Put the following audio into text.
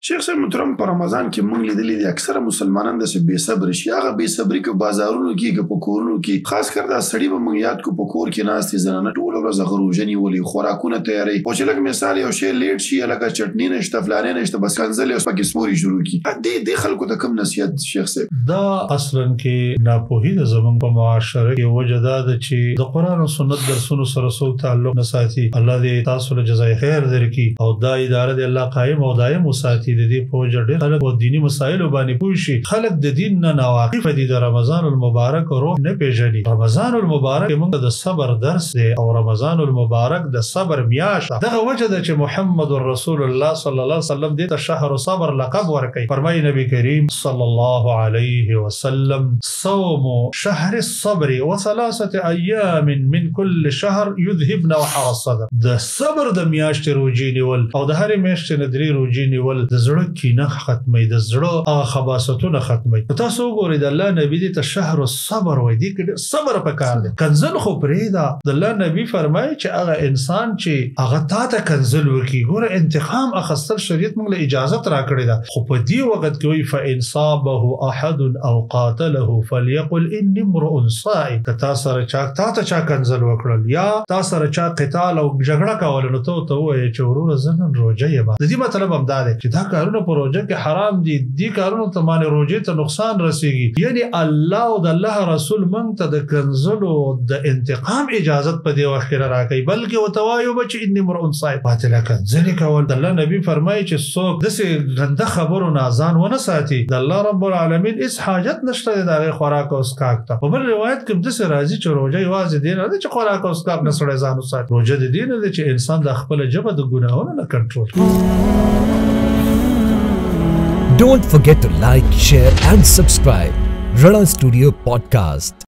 شیخ صاحب محترم، په رمضان کې مونږ لیدلي دي اکثره مسلمانان داسې بې صبره شي، هغه بې صبري که بازارونو کې که په کورونو کې، خاص کر دا سړي به مونږ یاد کو په کور کې ناست دي، زنانه ټوله ورځ هغه روژه نیولې، خوراکونه تیاروي، خو چې لږ مثال یو شی لیټ شي، لکه چټني نشته، فلانې نشته، بس کنځلې او سپکې سپورې شروع کړي. دې خلکو ته کوم نصیحت شیخ صاحب؟ دا اصلا کې ناپوهي ده زمونږ په معاشره کې، وجه دا ده چې د قرآن او سنت درسونو سره څوک تعلق نه ساتي. الله دې تاسو له جزای خیر درکړي او دا اداره دې الله قایم او دایم وساتي. د دې په وجه ډېر خلک په دیني مسایلو باندې پوه شي. خلک د دین نه ناواقف دي، د رمضان المبارک روح نه پېژني. رمضان المبارک موږ د صبر درس دی او رمضان المبارک د صبر میاشت. دغه وجه ده چې محمد رسول الله صلی الله علیه وسلم دې ته شهر صبر لقب ورکوي. فرمایي نبی کریم صلی الله علیه وسلم: صوم شهر الصبر وثلاثه ایام من كل شهر يذهبن وحر الصدر. د صبر د میاشتې روژې نیول او د هرې میاشتې نه درې روژې نیول د زړه کینه ختموي، د زړه هغه خباستونه ختموي. نو تاسو وګورئ، د الله نبی دې ته شهر الصبر وایي، دې کې ډېر صبر پکار دی. کنځل خو پرېږده، د الله نبی فرمایي چې هغه انسان چې هغه تا ته کنځل وکړي، ګوره انتقام اخیستل شریعت موږ له اجازت راکړې ده، خو په دې وخت کې وایي فإن صابه احد او قاتله فليقل اني امرؤ صائم. که تا سره چا تا ته چا کنځل وکړل یا تا سره چا قتال او جګړه کوله، نو ته ورته ووایې چې وروره زه نن روژه یم. د دې مطلب هم دا دی چې دا کارونه په روژه کې حرام دي، دې کارونو ته معنې روژې ته نقصان رسیږي. یعنی الله او د الله رسول موږ ته د کنځلو د انتقام اجازت په دې وخت کې نه راکوي، بلکې ورته وایو به چې اني امرؤ صائم. باطله کنځلې کول، د الله نبی فرمایي چې څوک داسې ګنده خبرو نه ځان ونه ساتي، د الله رب العالمین هیڅ حاجت نشته دی د هغې خوراک او څښاک ته. په بل روایت کې هم داسې راځي چې روژه یوازې دې نه ده چې خوراک او څښاک نه سړی ځان وساتي، روژه د دې نه ده چې انسان د خپله ژبه د ګناهونو نه کنټرول کړي. Don't forget to like, share and subscribe Rana Studio Podcast.